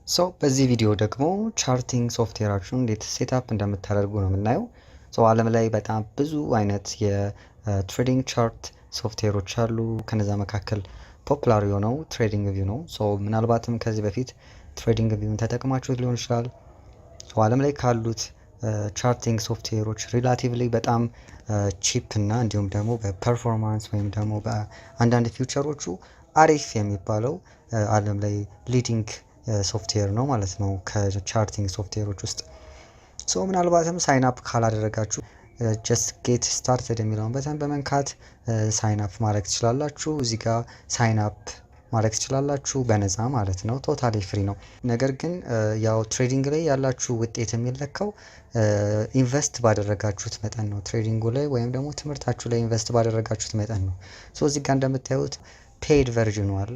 So በዚህ ቪዲዮ ደግሞ charting software ኣችሁን እንዴት setup እንደምታደርጉ ነው የምናየው። So ዓለም ላይ በጣም ብዙ አይነት የ trading chart software ኦች አሉ። ከነዛ መካከል popular የሆነው TradingView ነው። So ምናልባትም ከዚህ በፊት TradingView ን ተጠቅማችሁት ሊሆን ይችላል። So ዓለም ላይ ካሉት charting software ኦች relatively በጣም cheap እና እንዲሁም ደግሞ በ performance ወይም ደግሞ በአንዳንድ feature ኦቹ አሪፍ የሚባለው ዓለም ላይ leading software ነው ማለት ነው ከ charting software ኦች ውስጥ። So ምናልባትም sign up ካላደረጋችሁ just get started የሚለውን button በመንካት sign up ማድረግ ትችላላችሁ። እዚህ ጋር sign up ማድረግ ትችላላችሁ በነፃ ማለት ነው። Totally free ነው። ነገር ግን ያው trading ላይ ያላችሁ ውጤት የሚለካው invest ባደረጋችሁት መጠን ነው። Trading ኡ ላይ ወይም ደግሞ ትምህርታችሁ ላይ invest ባደረጋችሁት መጠን ነው። So እዚህ ጋር እንደምታዩት paid version ኑ አለ።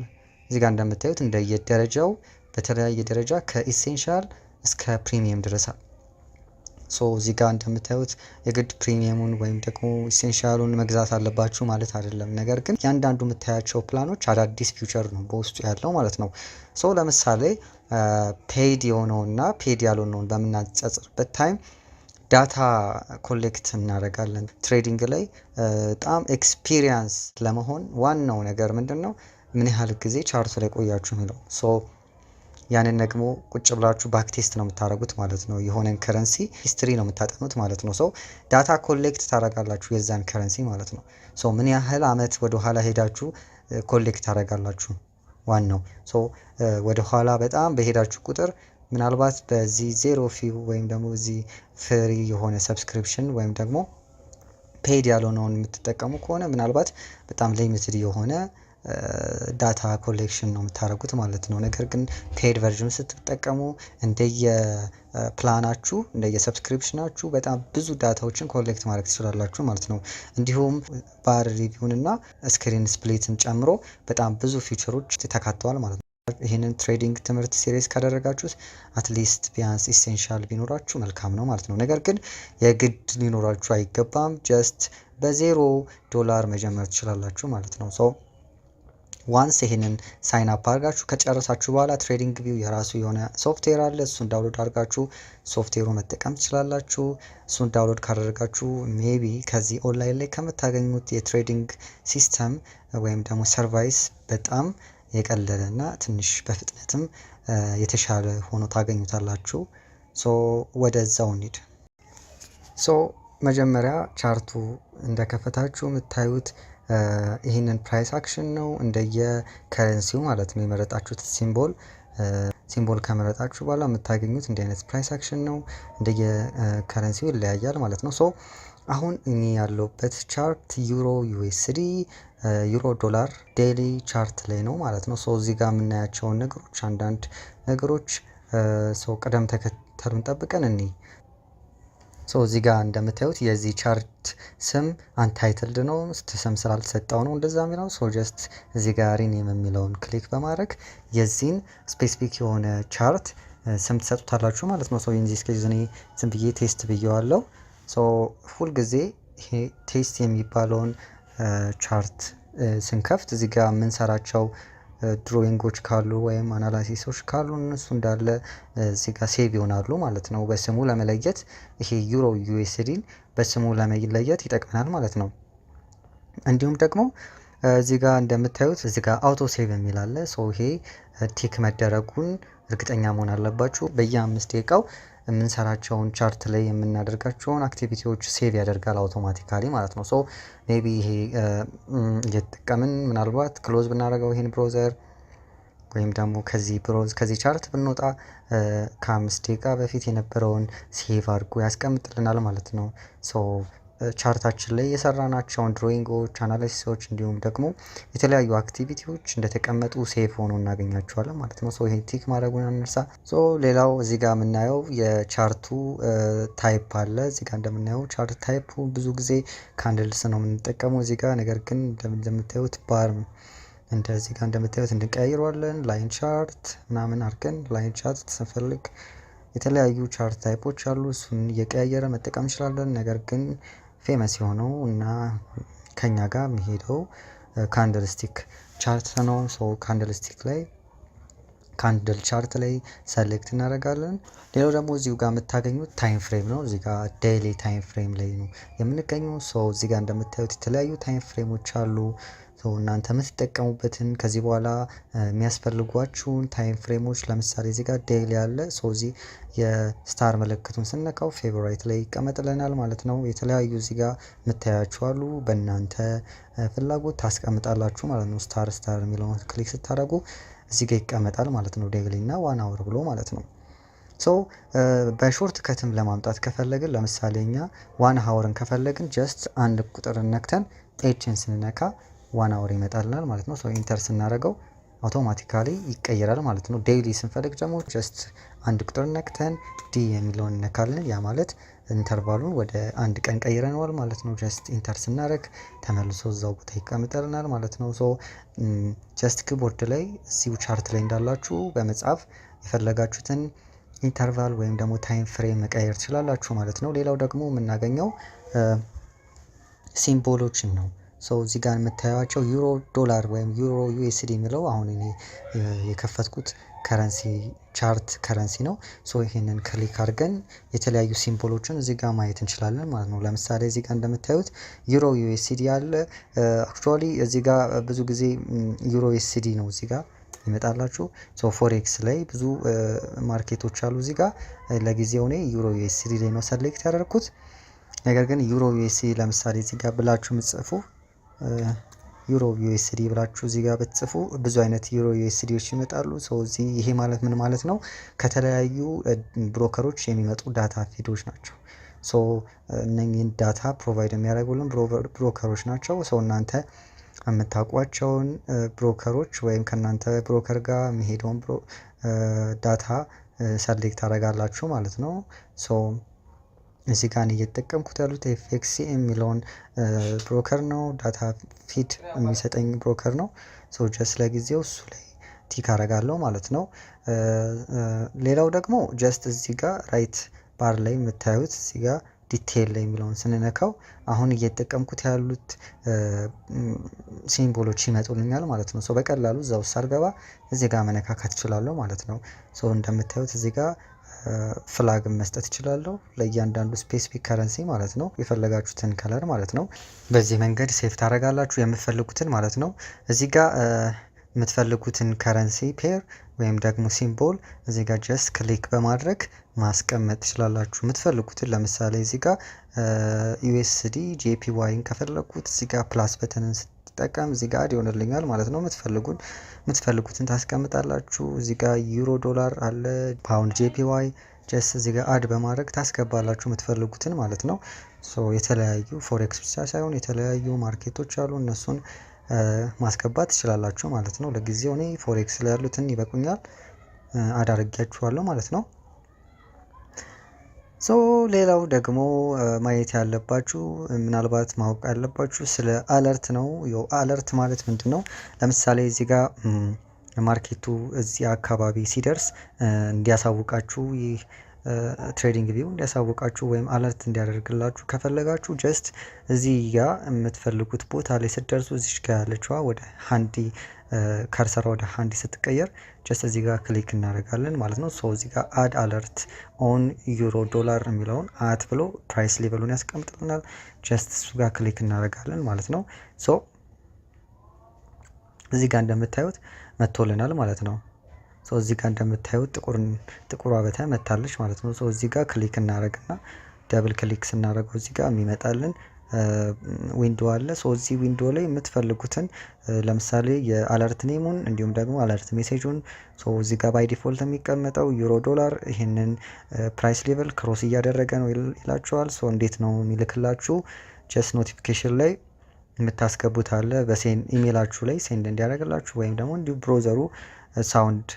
እዚህ ጋር እንደምታዩት እንደየደረጃው በተለያየ ደረጃ ከ essential እስከ premium ድረስ። So እዚህ ጋር እንደምታዩት የግድ premium ኡን ወይም ደግሞ essential ኡን መግዛት አለባችሁ ማለት አይደለም። ነገር ግን እያንዳንዱ የምታያቸው ፕላኖች አዳዲስ feature ነው በውስጡ ያለው ማለት ነው። So ለምሳሌ paid የሆነውና paid ያልሆነውን በምናነጻጽርበት time data collect እናደርጋለን። Trading ላይ በጣም experience ለመሆን ዋናው ነገር ምንድን ነው? ምን ያህል ጊዜ chart ኡ ላይ ቆያችሁ የሚለው። So ያንን ደግሞ ቁጭ ብላችሁ back test ነው የምታደርጉት ማለት ነው። የሆነን currency history ነው የምታጠኑት ማለት ነው። So data collect ታደርጋላችሁ የዛን currency ማለት ነው። So ምን ያህል አመት ወደ ኋላ ሄዳችሁ collect ታደርጋላችሁ ዋናው። So ወደ ኋላ በጣም በሄዳችሁ ቁጥር ምናልባት በዚህ zero fee ወይም ደግሞ እዚህ free የሆነ subscription ወይም ደግሞ paid ያልሆነውን የምትጠቀሙ ከሆነ ምናልባት በጣም limited የሆነ data collection ነው የምታደርጉት ማለት ነው። ነገር ግን paid version ስትጠቀሙ እንደየ ፕላናችሁ፣ እንደየ subscription ኣችሁ በጣም ብዙ data ዎችን collect ማድረግ ትችላላችሁ ማለት ነው። እንዲሁም bar review ን እና screen split ን ጨምሮ በጣም ብዙ feature ኦች ተካተዋል ማለት ነው። ይህንን trading ትምህርት serious ካደረጋችሁት at least ቢያንስ essential ቢኖራችሁ መልካም ነው ማለት ነው። ነገር ግን የግድ ሊኖራችሁ አይገባም። Just በ0 ዶላር መጀመር ትችላላችሁ ማለት ነው። So once ይሄንን sign up አድርጋችሁ ከጨረሳችሁ በኋላ TradingView የራሱ የሆነ ሶፍትዌር አለ። እሱን download አድርጋችሁ ሶፍትዌሩ መጠቀም ትችላላችሁ። እሱን download ካደረጋችሁ maybe ከዚህ ኦንላይን ላይ ከምታገኙት የ trading system ወይም ደግሞ service በጣም የቀለለ እና ትንሽ በፍጥነትም የተሻለ ሆኖ ታገኙታላችሁ። So ወደዛው እንሂድ። So መጀመሪያ chart ኡ እንደከፈታችሁ የምታዩት ይህንን price action ነው፣ እንደየ currency ው ማለት ነው። የመረጣችሁት symbol ከመረጣችሁ በኋላ የምታገኙት እንዲህ አይነት price action ነው። እንደየ currency ው ይለያያል ማለት ነው። So አሁን እኔ ያለሁበት chart Euro USD፣ Euro dollar daily chart ላይ ነው ማለት ነው። So እዚህ ጋር የምናያቸውን ነገሮች፣ አንዳንድ ነገሮች so ቅደም ተከተሉን ጠብቀን እኔ። So እዚህ ጋር እንደምታዩት የዚህ chart ስም untitled ነው። ስም ስላልተሰጠው ነው እንደዛ የሚለው። So just እዚህ ጋር rename የሚለውን click በማድረግ የዚህን specific የሆነ chart ስም ትሰጡታላችሁ ማለት ነው። So in this case እኔ ዝም ብዬ test ብየዋለሁ። So ሁልጊዜ ይሄ test የሚባለውን chart ስንከፍት እዚህ ጋር የምንሰራቸው drawing ኦች ካሉ ወይም analysis ኦች ካሉ እነሱ እንዳለ እዚህ ጋር save ይሆናሉ ማለት ነው። በስሙ ለመለየት፣ ይሄ Euro USD ን በስሙ ለመለየት ይጠቅመናል ማለት ነው። እንዲሁም ደግሞ እዚህ ጋር እንደምታዩት እዚህ ጋር auto save የሚል አለ። So ይሄ tick መደረጉን እርግጠኛ መሆን አለባችሁ። በየ5 ደቂቃው የምንሰራቸውን chart ላይ የምናደርጋቸውን activity ዎች save ያደርጋል automatically ማለት ነው። So maybe ይሄ እየተጠቀምን ምናልባት close ብናደርገው ይሄን browser ወይም ደግሞ ከዚህ browse ከዚህ chart ብንወጣ ከ5 ደቂቃ በፊት የነበረውን save አድርጎ ያስቀምጥልናል ማለት ነው። So chart ኣችን ላይ የሰራናቸውን drawing ኦች፣ analysis ኦች እንዲሁም ደግሞ የተለያዩ activity ዎች እንደተቀመጡ save ሆኖ እናገኛቸዋለን ማለት ነው። So ይሄን tick ማድረጉን አንርሳ። So ሌላው እዚህ ጋር የምናየው የ chart ኡ type አለ። እዚህ ጋር እንደምናየው chart type ኡ ብዙ ጊዜ candles ነው የምንጠቀመው እዚህ ጋር። ነገር ግን እንደምታዩት ባር እንደዚህ ጋር እንደምታዩት እንቀያይረዋለን። Line chart ምናምን አድርገን line chart ስንፈልግ የተለያዩ chart type ኦች አሉ። እሱን እየቀያየረ መጠቀም እንችላለን። ነገር ግን famous የሆነው እና ከኛ ጋር የሚሄደው candlestick chart ነው። So candlestick ላይ Candle chart ላይ select እናደርጋለን። ሌላው ደግሞ እዚሁ ጋር የምታገኙት time frame ነው። እዚህ ጋር daily time frame ላይ ነው የምንገኘው። So እዚህ ጋር እንደምታዩት የተለያዩ time frame ኦች አሉ። እናንተ የምትጠቀሙበትን ከዚህ በኋላ የሚያስፈልጓችሁን time frame ኦች፣ ለምሳሌ እዚህ ጋር daily አለ። So እዚህ የ star ምልክቱን ስነካው favorite ላይ ይቀመጥልናል ማለት ነው። የተለያዩ እዚህ ጋር የምታያችሁ አሉ፣ በእናንተ ፍላጎት ታስቀምጣላችሁ ማለት ነው። Star star የሚለውን click ስታደርጉ እዚህ ጋር ይቀመጣል ማለት ነው። Daily እና 1 hour ብሎ ማለት ነው። So በ shortcut ም ለማምጣት ከፈለግን፣ ለምሳሌ እኛ 1 hour ን ከፈለግን just አንድ ቁጥር ነክተን H ን ስንነካ 1 hour ይመጣልናል ማለት ነው። So enter ስናደርገው automatically ይቀየራል ማለት ነው። Daily ስንፈልግ ደግሞ just አንድ ቁጥር ነክተን D የሚለውን እነካለን። ያ ማለት interval ኡን ወደ አንድ ቀን ቀይረነዋል ማለት ነው። Just enter ስናደርግ ተመልሶ እዛው ቦታ ይቀመጥልናል ማለት ነው። So just keyboard ላይ እዚሁ chart ላይ እንዳላችሁ በመጻፍ የፈለጋችሁትን interval ወይም ደግሞ time frame መቀየር ትችላላችሁ ማለት ነው። ሌላው ደግሞ የምናገኘው symbol ኦችን ነው። So እዚህ ጋር የምታዩቸው ዩሮ ዶላር ወይም Euro USD የሚለው አሁን እኔ የከፈትኩት currency chart currency ነው። So ይሄንን click አድርገን የተለያዩ symbol ኦችን እዚህ ጋር ማየት እንችላለን ማለት ነው። ለምሳሌ እዚህ ጋር እንደምታዩት Euro USD አለ። Actually እዚህ ጋር ብዙ ጊዜ Euro USD ነው እዚህ ጋር ይመጣላችሁ። So forex ላይ ብዙ market ኦች አሉ እዚህ ጋር። ለጊዜው እኔ Euro USD ላይ ነው select ያደረኩት። ነገር ግን Euro USD ለምሳሌ እዚህ ጋር ብላችሁ የምትጽፉ፣ Euro USD ብላችሁ እዚህ ጋር ብትጽፉ ብዙ አይነት Euro USD ዎች ይመጣሉ። So እዚህ ይሄ ማለት ምን ማለት ነው? ከተለያዩ broker ኦች የሚመጡ data feed ኦች ናቸው። So እነኚህን data provide የሚያደርጉልን broker ኦች ናቸው። So እናንተ የምታውቋቸውን broker ኦች ወይም ከእናንተ broker ጋር የሚሄደውን data select ታደርጋላችሁ ማለት ነው። So እዚህ ጋር እኔ እየተጠቀምኩት ያሉት FXCM የሚለውን broker ነው። Data feed የሚሰጠኝ broker ነው። So just ለጊዜው እሱ ላይ tick አደርጋለሁ ማለት ነው። ሌላው ደግሞ just እዚህ ጋር right bar ላይ የምታዩት፣ እዚህ ጋር detail ላይ የሚለውን ስንነካው አሁን እየተጠቀምኩት ያሉት symbol ኦች ይመጡልኛል ማለት ነው። So በቀላሉ እዛ ውስጥ ሳልገባ እዚህ ጋር መነካካት እችላለሁ ማለት ነው። So እንደምታዩት እዚህ ጋር flag መስጠት እችላለሁ ለእያንዳንዱ specific currency ማለት ነው። የፈለጋችሁትን color ማለት ነው። በዚህ መንገድ save ታደርጋላችሁ የምትፈልጉትን ማለት ነው። እዚህ ጋር የምትፈልጉትን currency pair ወይም ደግሞ symbol እዚህ ጋር just click በማድረግ ማስቀመጥ ትችላላችሁ። የምትፈልጉትን፣ ለምሳሌ እዚህ ጋር USD JPY ን ከፈለኩት እዚህ ጋር plus button ን ስትጠቀም እዚህ ጋር add ይሆንልኛል ማለት ነው። የምትፈልጉትን ታስቀምጣላችሁ። እዚህ ጋር ዩሮ ዶላር አለ፣ pound JPY፣ just እዚህ ጋር add በማድረግ ታስገባላችሁ የምትፈልጉትን ማለት ነው። So የተለያዩ forex ብቻ ሳይሆን የተለያዩ market ኦች አሉ፣ እነሱን ማስገባት ትችላላችሁ ማለት ነው። ለጊዜው እኔ forex ላይ ያሉትን ይበቁኛል፣ add አድርጌያችኋለሁ ማለት ነው። So ሌላው ደግሞ ማየት ያለባችሁ፣ ምናልባት ማወቅ ያለባችሁ ስለ alert ነው። ያው alert ማለት ምንድነው? ለምሳሌ እዚህ ጋር market ኡ እዚህ አካባቢ ሲደርስ እንዲያሳውቃችሁ፣ ይህ TradingView እንዲያሳውቃችሁ ወይም alert እንዲያደርግላችሁ ከፈለጋችሁ just እዚህ ጋር የምትፈልጉት ቦታ ላይ ስትደርሱ እዚች ጋር ያለችዋ ወደ handy cursor ኣ ወደ handy ስትቀየር just እዚህ ጋር click እናደርጋለን ማለት ነው። So እዚህ ጋር add alert on euro dollar የሚለውን at ብሎ price level ኡን ያስቀምጥልናል። Just እሱ ጋር click እናደርጋለን ማለት ነው። So እዚህ ጋር እንደምታዩት መጥቶልናል ማለት ነው። So እዚህ ጋር እንደምታዩት ጥቁር ጥቁሯ button መታለች ማለት ነው። So እዚህ ጋር click እናደርግና double click ስናደርገው እዚህ ጋር የሚመጣልን window አለ። So እዚህ window ላይ የምትፈልጉትን፣ ለምሳሌ የ alert name ኡን እንዲሁም ደግሞ alert message ኡን፣ so እዚህ ጋር by default የሚቀመጠው ዩሮ ዶላር ይህንን price level cross እያደረገ ነው ይላችኋል። So እንዴት ነው የሚልክላችሁ? Just notification ላይ የምታስገቡት አለ፣ በ send ኢሜይላችሁ ላይ send እንዲያደርግላችሁ ወይም ደግሞ እንዲሁ browser ኡ sound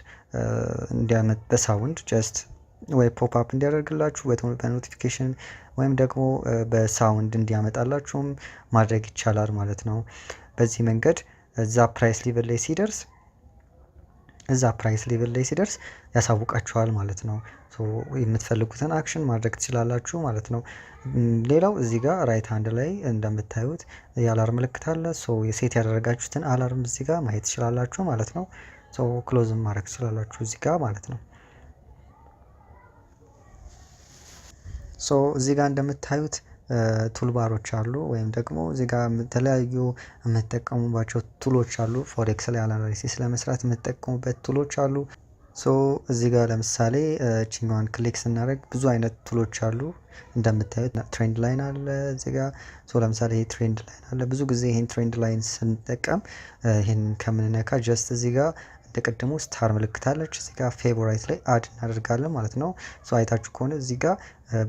እንዲያመጥ በ sound just ወይ pop up እንዲያደርግላችሁ በ notification ወይም ደግሞ በ sound እንዲያመጣላችሁም ማድረግ ይቻላል ማለት ነው። በዚህ መንገድ እዛ price level ላይ ሲደርስ ያሳውቃችኋል ማለት ነው። የምትፈልጉትን action ማድረግ ትችላላችሁ ማለት ነው። ሌላው እዚህ ጋር right hand ላይ እንደምታዩት የ alarm ምልክት አለ። So የ set ያደረጋችሁትን alarm እዚህ ጋር ማየት ትችላላችሁ ማለት ነው። So close ም ማድረግ ትችላላችሁ እዚህ ጋር ማለት ነው። So እዚህ ጋር እንደምታዩት toolbar ኦች አሉ ወይም ደግሞ እዚህ ጋር የተለያዩ የምትጠቀሙባቸው tool ኦች አሉ። Forex ላይ analysis ለመስራት የምትጠቀሙበት tool ኦች አሉ። So እዚህ ጋር ለምሳሌ እቺኛዋን click ስናደርግ ብዙ አይነት tool ኦች አሉ። እንደምታዩት trend line አለ እዚህ ጋር። So ለምሳሌ ይሄ trend line አለ። ብዙ ጊዜ ይሄን trend line ስንጠቀም ይሄን ከምንነካ just እዚህ ጋር እንደቀድሞ star ምልክት አለች፣ እዚህ ጋር favorite ላይ add እናደርጋለን ማለት ነው። So አይታችሁ ከሆነ እዚህ ጋር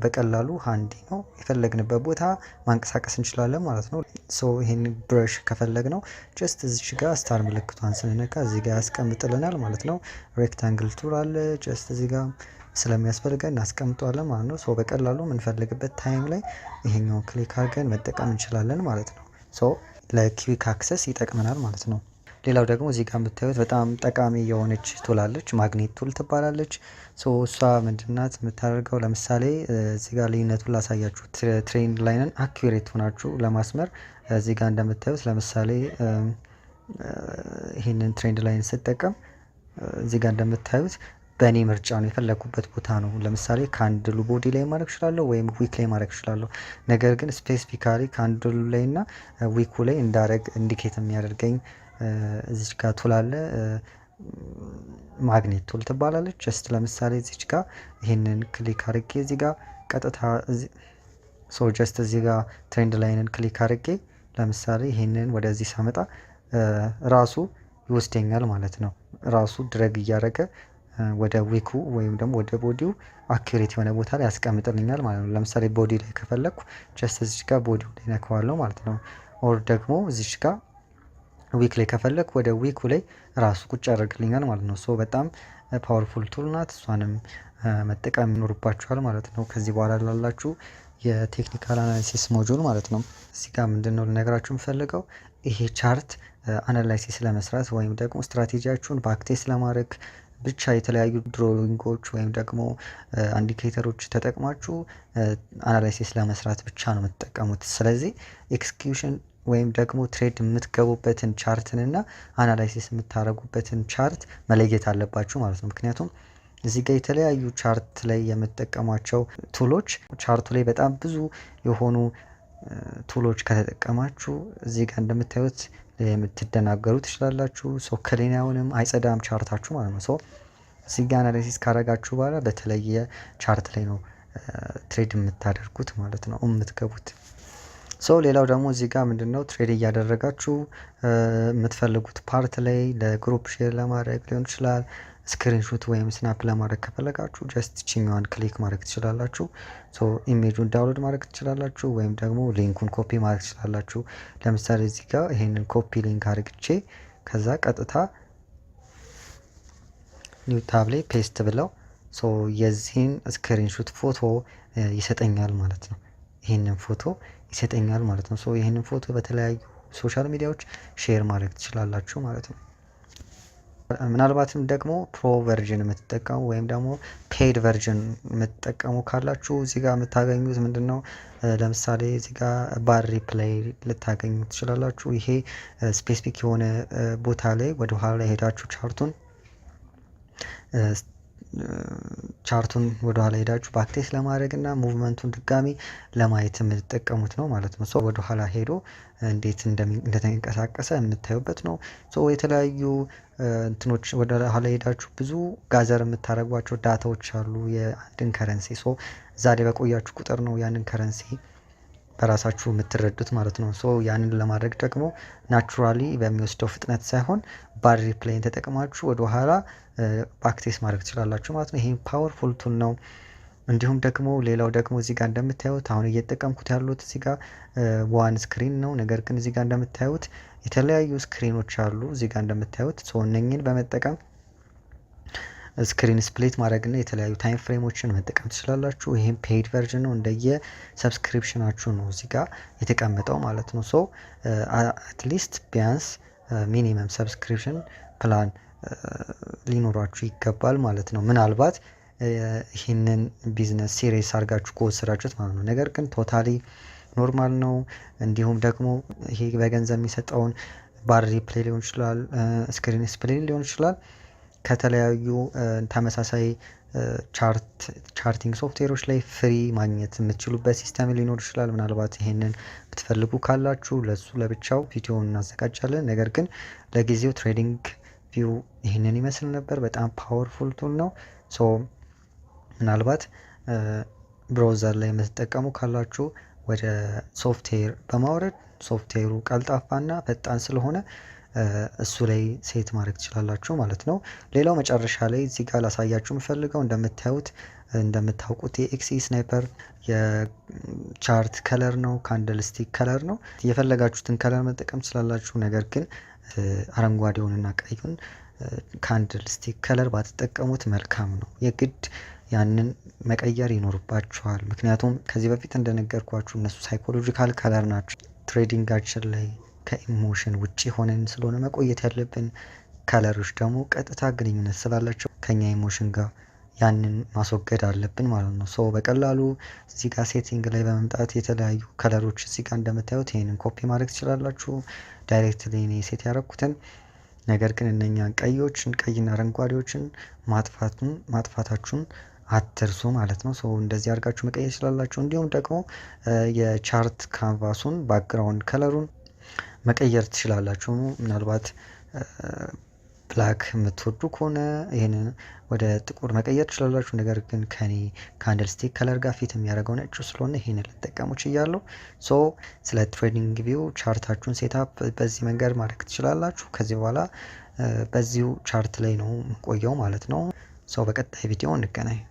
በቀላሉ handy ነው፣ የፈለግንበት ቦታ ማንቀሳቀስ እንችላለን ማለት ነው። So ይሄን brush ከፈለግነው just እዚች ጋር star ምልክቷን ስንነካ እዚህ ጋር ያስቀምጥልናል ማለት ነው። Rectangle tool አለ፣ just እዚህ ጋር ስለሚያስፈልገን እናስቀምጠዋለን ማለት ነው። So በቀላሉ የምንፈልግበት time ላይ ይሄኛውን click አድርገን መጠቀም እንችላለን ማለት ነው። So ለ quick access ይጠቅመናል ማለት ነው። ሌላው ደግሞ እዚህ ጋር የምታዩት በጣም ጠቃሚ የሆነች tool አለች፣ magnet tool ትባላለች። So እሷ ምንድናት የምታደርገው? ለምሳሌ እዚህ ጋር ልዩነቱን ላሳያችሁ። Trend line ን accurate ሆናችሁ ለማስመር እዚህ ጋር እንደምታዩት ለምሳሌ ይህንን trend line ስጠቀም እዚህ ጋር እንደምታዩት በእኔ ምርጫ ነው፣ የፈለኩበት ቦታ ነው። ለምሳሌ candle ኡ body ላይ ማድረግ እችላለሁ ወይም wick ላይ ማድረግ እችላለሁ። ነገር ግን specifically candle ኡ ላይ እና wick ኡ ላይ እንዳረግ indicate የሚያደርገኝ እዚች ጋር tool አለ፣ magnet tool ትባላለች። Just ለምሳሌ እዚች ጋር ይሄንን click አድርጌ እዚህ ጋር ቀጥታ፣ so just እዚህ ጋር trend line ን click አድርጌ ለምሳሌ ይሄንን ወደዚህ ሳመጣ ራሱ ይወስደኛል ማለት ነው። ራሱ drag እያደረገ ወደ wick ኡ ወይም ደግሞ ወደ body ው accurate የሆነ ቦታ ላይ ያስቀምጥልኛል ማለት ነው። ለምሳሌ body ላይ ከፈለኩ just እዚች ጋር body ው ላይ ነካዋለሁ ማለት ነው። Or ደግሞ እዚች ጋር wick ላይ ከፈለክ ወደ wick ኡ ላይ ራሱ ቁጭ ያደርግልኛል ማለት ነው። So በጣም powerful tool ናት። እሷንም መጠቀም ይኖርባችኋል ማለት ነው። ከዚህ በኋላ ላላችሁ የ technical analysis module ማለት ነው። እዚህ ጋር ምንድነው ልነግራችሁ የምፈልገው፣ ይሄ chart analysis ለመስራት ወይም ደግሞ strategy ያችሁን backtest ለማድረግ ብቻ የተለያዩ drawing ኦች ወይም ደግሞ indicator ኦች ተጠቅማችሁ analysis ለመስራት ብቻ ነው የምትጠቀሙት። ስለዚህ execution ወይም ደግሞ trade የምትገቡበትን chart ንና analysis የምታደርጉበትን chart መለየት አለባችሁ ማለት ነው። ምክንያቱም እዚህ ጋር የተለያዩ chart ላይ የምትጠቀሟቸው tool ኦች፣ chart ኡ ላይ በጣም ብዙ የሆኑ tool ኦች ከተጠቀማችሁ እዚህ ጋር እንደምታዩት የምትደናገሩ ትችላላችሁ። So clean አይሆንም፣ አይጸዳም chart ኣችሁ ማለት ነው። So እዚህ ጋር analysis ካረጋችሁ በኋላ በተለየ chart ላይ ነው trade የምታደርጉት ማለት ነው የምትገቡት። So ሌላው ደግሞ እዚህ ጋር ምንድነው፣ trade እያደረጋችሁ የምትፈልጉት part ላይ ለ group share ለማድረግ ሊሆን ይችላል፣ screenshot ወይም snap ለማድረግ ከፈለጋችሁ just ችኛዋን click ማድረግ ትችላላችሁ። So image ኡን download ማድረግ ትችላላችሁ ወይም ደግሞ link ኡን ኮፒ ማድረግ ትችላላችሁ። ለምሳሌ እዚህ ጋር ይሄንን copy link አድርግቼ ከዛ ቀጥታ new tab ላይ paste ብለው so የዚህን screenshot ፎቶ ይሰጠኛል ማለት ነው። ይሄንን ፎቶ ይሰጠኛል ማለት ነው። So ይሄንን ፎቶ በተለያዩ social media ዎች share ማድረግ ትችላላችሁ ማለት ነው። ምናልባትም ደግሞ pro version የምትጠቀሙ ወይም ደግሞ paid version የምትጠቀሙ ካላችሁ እዚህ ጋር የምታገኙት ምንድነው? ለምሳሌ እዚህ ጋር bar replay ልታገኙ ትችላላችሁ። ይሄ specific የሆነ ቦታ ላይ ወደ ኋላ ላይ ሄዳችሁ chart ኡን ወደ ኋላ ሄዳችሁ backtest ለማድረግ እና movement ኡን ድጋሚ ለማየት የምትጠቀሙት ነው ማለት ነው። So ወደ ኋላ ሄዶ እንዴት እንደተንቀሳቀሰ የምታዩበት ነው። So የተለያዩ እንትኖች ወደ ኋላ ሄዳችሁ ብዙ gather የምታደርጓቸው data ዎች አሉ የአንድን currency። So እዛ ላይ በቆያችሁ ቁጥር ነው ያንን currency በራሳችሁ የምትረዱት ማለት ነው። So ያንን ለማድረግ ደግሞ naturally በሚወስደው ፍጥነት ሳይሆን bar replay ን ተጠቅማችሁ ወደ ኋላ backtest ማድረግ ትችላላችሁ ማለት ነው። ይሄ powerful tool ነው። እንዲሁም ደግሞ ሌላው ደግሞ እዚህ ጋር እንደምታዩት አሁን እየተጠቀምኩት ያሉት እዚህ ጋር one screen ነው። ነገር ግን እዚህ ጋር እንደምታዩት የተለያዩ screen ኦች አሉ እዚህ ጋር እንደምታዩት። So እነኝህን በመጠቀም screen split ማድረግ እና የተለያዩ time frame ኦችን መጠቀም ትችላላችሁ። ይሄም paid version ነው፣ እንደየ subscription ኣችሁ ነው እዚህ ጋር የተቀመጠው ማለት ነው። So at least ቢያንስ minimum subscription plan ሊኖራችሁ ይገባል ማለት ነው። ምናልባት ይህንን business serious አድርጋችሁ ከወሰዳችሁት ማለት ነው። ነገር ግን totally normal ነው። እንዲሁም ደግሞ ይሄ በገንዘብ የሚሰጠውን Bar replay ሊሆን ይችላል፣ screen split ሊሆን ይችላል። ከተለያዩ ተመሳሳይ charting ሶፍትዌሮች ላይ free ማግኘት የምትችሉበት system ሊኖር ይችላል። ምናልባት ይሄንን ብትፈልጉ ካላችሁ ለሱ ለብቻው ቪዲዮ እናዘጋጃለን። ነገር ግን ለጊዜው TradingView ይህንን ይመስል ነበር። በጣም powerful tool ነው። So ምናልባት browser ላይ የምትጠቀሙ ካላችሁ ወደ ሶፍትዌር በማውረድ ሶፍትዌሩ ቀልጣፋና ፈጣን ስለሆነ እሱ ላይ set ማድረግ ትችላላችሁ ማለት ነው። ሌላው መጨረሻ ላይ እዚህ ጋር ላሳያችሁ የምፈልገው እንደምታዩት፣ እንደምታውቁት የ XE Sniper የ chart color ነው፣ candlestick color ነው። የፈለጋችሁትን color መጠቀም ትችላላችሁ። ነገር ግን አረንጓዴውንና ቀዩን candlestick color ባትጠቀሙት መልካም ነው። የግድ ያንን መቀየር ይኖርባችኋል። ምክንያቱም ከዚህ በፊት እንደነገርኳችሁ እነሱ psychological color ናቸው። Trading ኣችን ላይ ከ emotion ውጪ ሆነን ስለሆነ መቆየት ያለብን፣ color ኦች ደግሞ ቀጥታ ግንኙነት ስላላቸው ከኛ emotion ጋር ያንን ማስወገድ አለብን ማለት ነው። So በቀላሉ እዚህ ጋር setting ላይ በመምጣት የተለያዩ color ኦች እዚህ ጋር እንደምታዩት ይሄንን ኮፒ ማድረግ ትችላላችሁ። Directly እኔ set ያደረኩትን፣ ነገር ግን እነኛን ቀዮችን፣ ቀይና አረንጓዴዎችን ማጥፋታችሁን አትርሱ ማለት ነው። So እንደዚህ አድርጋችሁ መቀየር ትችላላችሁ። እንዲሁም ደግሞ የ chart canvas ኡን background color ኡን መቀየር ትችላላችሁ። ምናልባት black የምትወዱ ከሆነ ይህንን ወደ ጥቁር መቀየር ትችላላችሁ። ነገር ግን ከኔ candlestick color ጋር fit የሚያደርገው ነጩ ስለሆነ ይህንን ልጠቀሙ ችያለሁ። So ስለ TradingView chart ኣችሁን setup በዚህ መንገድ ማድረግ ትችላላችሁ። ከዚህ በኋላ በዚሁ chart ላይ ነው የምቆየው ማለት ነው። So በቀጣይ ቪዲዮ እንገናኝ።